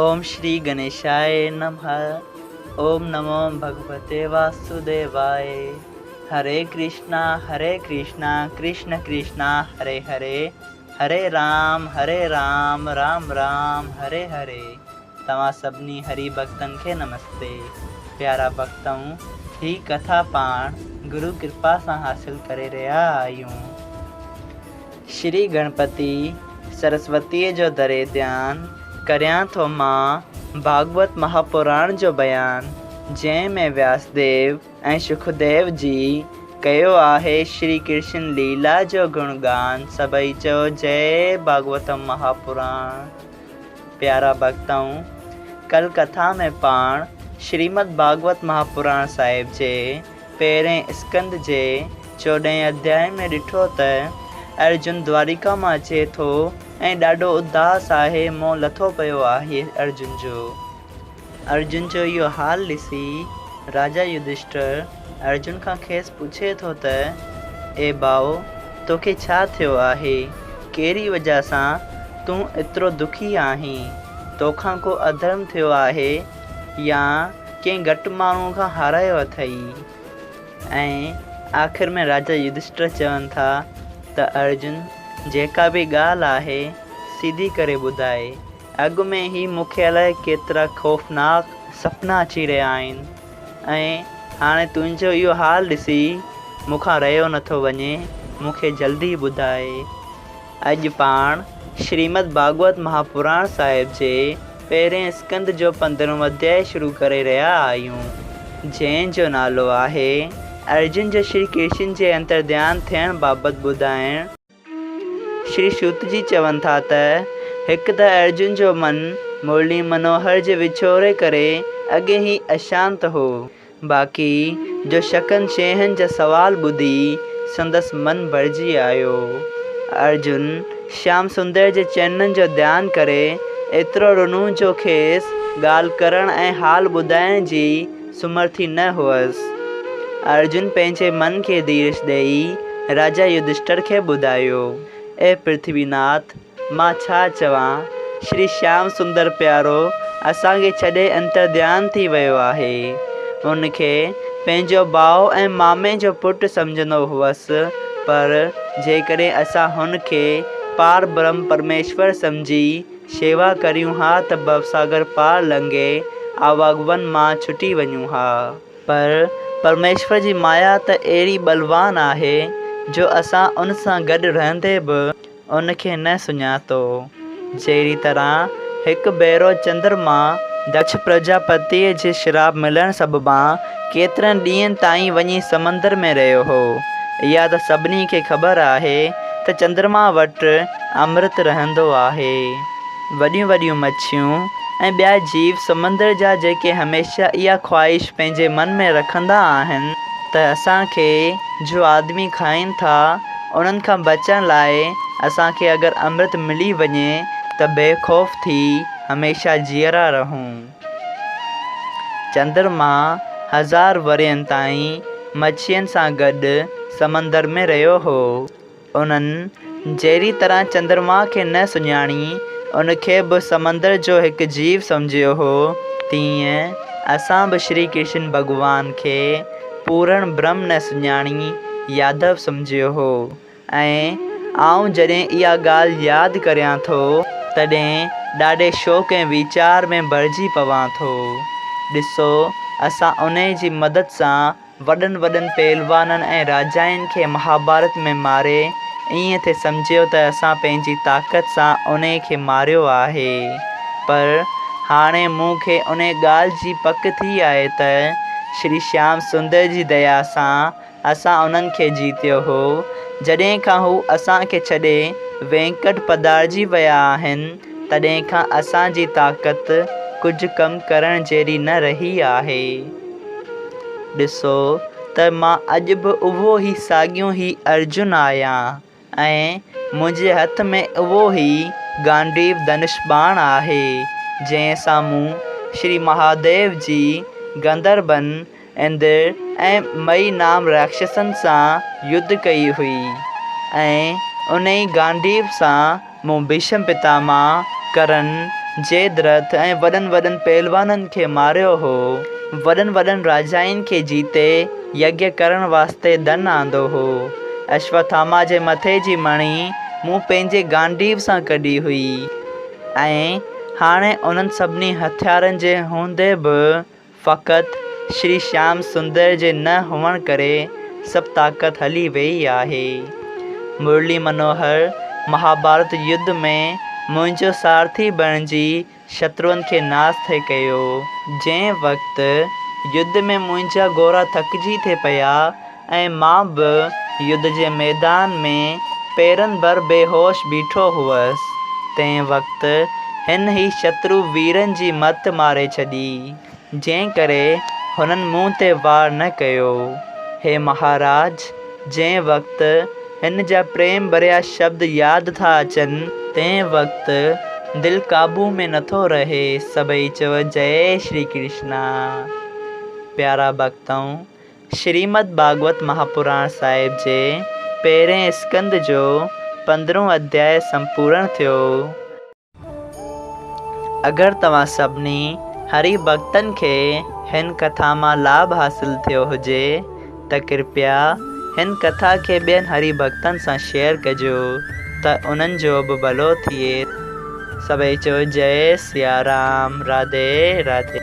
اوم شري گنيشاء نمه اوم نمو ڀڳوتي واسوديواء هري ڪرشنا هري ڪرشنا ڪرشن ڪرشنا هري هري هري رام هري رام رام رام هري هري توهان سڀني هري ڀڳتن کي نمستي پيارا ڀڳتؤ هي ڪٿا پاڻ گرو ڪرپا سان حاصل ڪري رهيا آهيون. شري گڻپتي سرسوتيء جو دري ڌيان ڪريان ٿو مان ڀاڳوت مهاپراڻ جو بيان، جنهن ۾ وياسديو ۽ شڪديو جي ڪيو آهي شري ڪرشن ليلا جو گڻ گان سڀئي چئو جئي ڀاڳوتم مهاپراڻ. پيارا ڀڳتؤ! ڪل ڪٿا ۾ پاڻ شريمد ڀاڳوت مهاپراڻ صاحب جي پهرئين اسڪنڌ جي چوڏهين اڌيائي ۾ ڏٺو ته ارجن دواريڪا مان اچي ٿو ۽ ڏاڍو اداس آهي، منهن لٿو پيو آهي ارجن جو. ارجن جو اهو حال ڏسي راجا يڌشٽر ارجن کان کيس پڇي ٿو ته اي ڀاء توکي ڇا ٿيو آهي؟ ڪهڙي وجهه سان تون ايترو دکي آهين؟ توکان ڪو اڌرم ٿيو آهي يا ڪنهن گهٽ ماڻهوء کان هارايو اٿئي؟ ۽ آخر ۾ راجا يڌشٽر چون ٿا ته ارجن جيڪا به ڳالهه آهي سڌي ڪري ٻڌاء. اڳ ۾ ئي مون کي الائي ڪيترا خوفناڪ سپنا اچي رهيا آهن ۽ هاڻي تنهنجو اهو حال ڏسي مون کان رهيو نٿو وڃي، مون کي جلدي ٻڌاء. اڄ پاڻ شريمد ڀاڳوت مهاپراڻ صاحب جي پهرين اسڪنڌ جو پندرهون اڌيائي شروع ڪري رهيا آهيون، جنهن جو نالو آهي، ارجن جو شري ڪرشن جي انترڌيان ٿيڻ بابت ٻڌائڻ. شري شوت جي چون ٿا ته، هڪ ته ارجن جو من مرلي منوهر جي وڇوڙي ڪري اڳي ئي اشانت هو، باقي جو شڪن شينهن جا سوال ٻڌي سندس من ڀرجي آيو. ارجن شيام سندر جي چرنن جو ڌيان ڪري ايترو رنو جو کيس ڳالهه ڪرڻ ۽ حال ٻڌائڻ جي سمرٿي نه هئس. ارجن پنهنجي من کي ڌيرج ڏيئي راجا يڌشٽر کي ٻڌايو، اي پرٿوي ناٿ! مان ڇا چوان، شري شيام سندر پيارو اسان کي ڇڏي انترڌيان ٿي ويو آهي. هن کي پنهنجو ڀاء ۽ مامي جو پٽ سمجهندو هئس، پر جيڪڏهن اسان هن کي پار برهم پرميشور سمجهي شيوا ڪريون ها ته ڀوساگر پار لنگهي آواگون مان ڇٽي وڃون ها. پر پرميشور جي مايا ته اهڙي ٻلوان آهي جو اسان ان سان گڏ رهندي به ان کي نه سڃاتو. جهڙي طرح هڪ ڀيرو چندرما دڪش پرجاپتيء جي شراپ ملڻ سببان ڪيترن ڏينهن تائين وڃي سمندر ۾ رهيو هو. اها ته سڀني کي خبر آهي ته چندرما وٽ امرت رهندو آهي. وڏيون وڏيون مڇيون ۽ ٻيا جيو سمندر جا جيڪي هميشه اها خواهش پنهنجي من ۾ رکندا آهن ته اسان کي جو آدمي کائين ٿا انهن کان بچڻ لاء اسان کي اگر امرت ملي وڃي ته بي خوف ٿي هميشه جيئرا رهون. چندرما هزار ورهين تائين مڇين سان گڏ سمندر ۾ رهيو هو. انهن جهڙي طرح چندرما کي نه سڃاڻي ان کي به سمندر جو هڪ جيو سمجهيو هو، تيئن اسان به شري ڪرشن ڀڳوان کي پورڻ برهم نه سڃاڻي يادو سمجهيو هو ۽ آئون جڏهن اها ڳالهه ياد ڪريان ٿو، تڏهن ڏاڍي شوق ۽ ويچار ۾ ڀرجي پوان ٿو. ڏسو، اسان انهي جي مدد سان وڏن وڏن پهلوانن ۽ راجائن کي مهاڀارت ۾ ماري ائين ٿي سمجهيو ته اسان پنهنجي طاقت سان انهي کي ماريو آهي. پر هاڻي مون کي انهي ڳالهه جي پڪ ٿي آهي ته شري شيام سندر جي ديا سان اسان انهن کي جيتيو هو. جڏهن کان هو اسان کي ڇڏي وينڪٽ پڌارجي ويا آهن، تڏهن کان اسان جي طاقت ڪجهه ڪم ڪرڻ جهڙي نه رهي آهي. ڏسو ته مان اڄ به اهو ئي ساڳيو ئي ارجن آهيان ۽ منهنجي هٿ ۾ اهو ئي گانڊيو ڌنش ٻاڻ آهي، جنهن سان مون شري مهاديو جي گنڌربن، اندر ۽ مئي نام راڪشسن سان يڌ ڪئي هئي ۽ انهي گانڊيو سان مون ڀيشم پتاما، ڪرن جيدرٿ ۽ وڏن وڏن پهلوانن کي ماريو هو. وڏن وڏن راجائن کي جيتي يگيه ڪرڻ واسطي ڌن آندو هو. اشوٿاما جي مٿي جي مڻي مون پنهنجي گانڊيو سان ڪڍي هئي ۽ هاڻي انهن سڀني هٿيارن جي هوندي به فقط شري شيام سندر جي نه هئڻ ڪري سڀ طاقت هلي ويئي آهي. مرلي منوهر مهاڀارت يڌ ۾ منهنجو سارٿي بڻجي شتروئن کي ناس ٿي ڪيو. جنهن وقت يڌ ۾ منهنجا گهوڙا ٿڪجي ٿي پيا ۽ مان به يڌ جي ميدان ۾ پيرن ڀر بيهوش بيٺو هئس، تنهن وقت هن هي شترو ويرن جي مت ماري ڇڏي، جنهن ڪري هنن مون تي وار نه ڪيو. هي مهاراج! جنهن وقت هن جا پريم ڀريا شبد ياد ٿا اچن، تنهن وقت دل قابو ۾ نٿو رهي. سڀئي چئو جئي شري ڪرشنا. پيارا ڀڳتؤ! شريمد ڀاڳوت مهاپراڻ صاحب جي پهرئين اسڪنڌ جو پندرهون اڌياء سمپورڻ ٿيو. اگر توهان سڀني هري ڀڳتن کي هن ڪٿا مان لاڀ حاصل ٿيو هجي ته ڪرپيا هن ڪٿا کي ٻين هري ڀڳتن سان شيئر ڪجو ته انهن جو به ڀلو ٿئي. سڀئي چئو جئي سيارام راڌي راڌي.